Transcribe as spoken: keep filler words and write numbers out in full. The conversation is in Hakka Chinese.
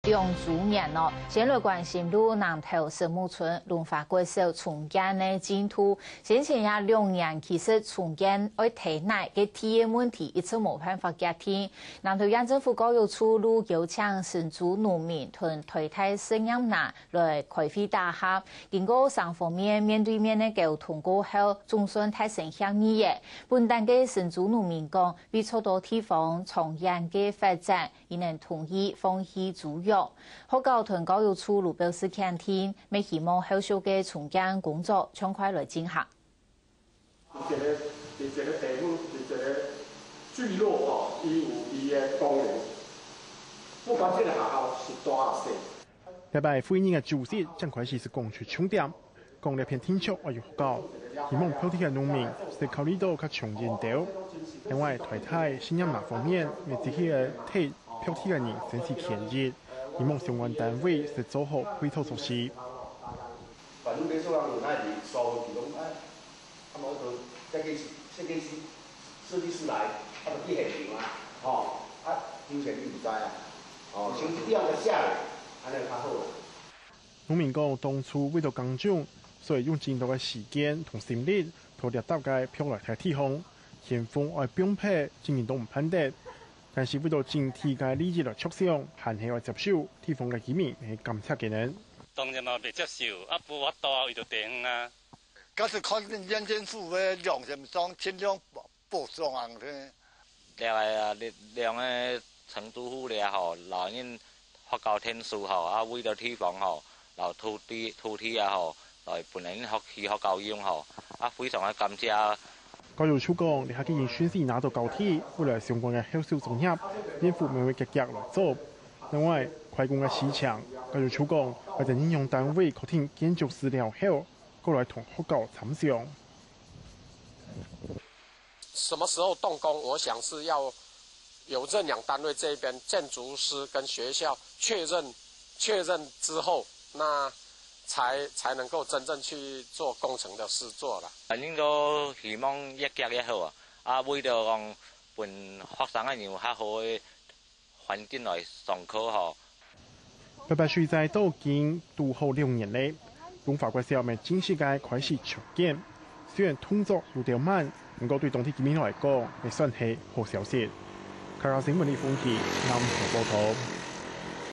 兩週年哦，先來關心到南投神木村龍華國小重建个進度。先前這兩年，其實重建愛忒泥个地个問題一直無辦法決定。南投縣政府教育處就邀請新竹農民同台大實驗林來開會打合，經過雙方面面對面个溝通過後，總算達成協議了。本旦个新竹農民講，為著到地方長遠个發展， 佢等同意放棄租約。學校同教育處就表示肯定，乜希望後續个重建工作暢快來進行。一个，一个題目，一个聚落吼，伊有伊个功能。不管這个學校是大細， 禮拜會議个主席正開始就講出重點，講這片定著愛有學校，希望標題个農民係考慮到較長遠兜。另外，台大實驗林方面，也積極个替標題个人爭取權益，希望相關單位係做好配套措施。反正別處人有哪會收，就講，哎，啊，無就設計師、設計師、設計師來，啊，就去現場啊，吼，啊，有錢你毋知啊，吼，先這樣个下來，安尼較好啦。 農民講，當初為著耕種，所以用盡多个時間同心力，到這搭个標題个地方，天風愛放忒，正經都毋盼得。但是為著整體个利益來著想，還係愛接受，地方个居民係感謝佢等。當然嘛，袂接受，啊，無法度啊，為著地方啊。假使看縣政府个良心上，盡量保，保障啊，對。 這个啊，力量个程度好咧吼，摎人學校天數吼，啊，為著地方吼，摎土地，土地啊吼，來分人學，起學校用吼，啊，非常个感謝。教育處講，這下既經順序拿到交地，未來相關个後續作業，政府乜會遽遽來做。另外，開工个時程，教育處講，會等認養單位確定建築師了後，過來同學校參詳。 什麼時候動工，我想是要由認養單位這邊建築師跟學校確認，確認之後，那才，才能夠真正去做工程的施作啦。反正都希望越遽越好啊，啊，為著講分學生个人有較好个環境來上課吼。 八八水災到今堵好兩年咧，龍華國小乜正式个開始重建。雖然動作有兜慢，毋過對當地居民來講，也算係好消息。客家新聞李鳳琪，南投報導。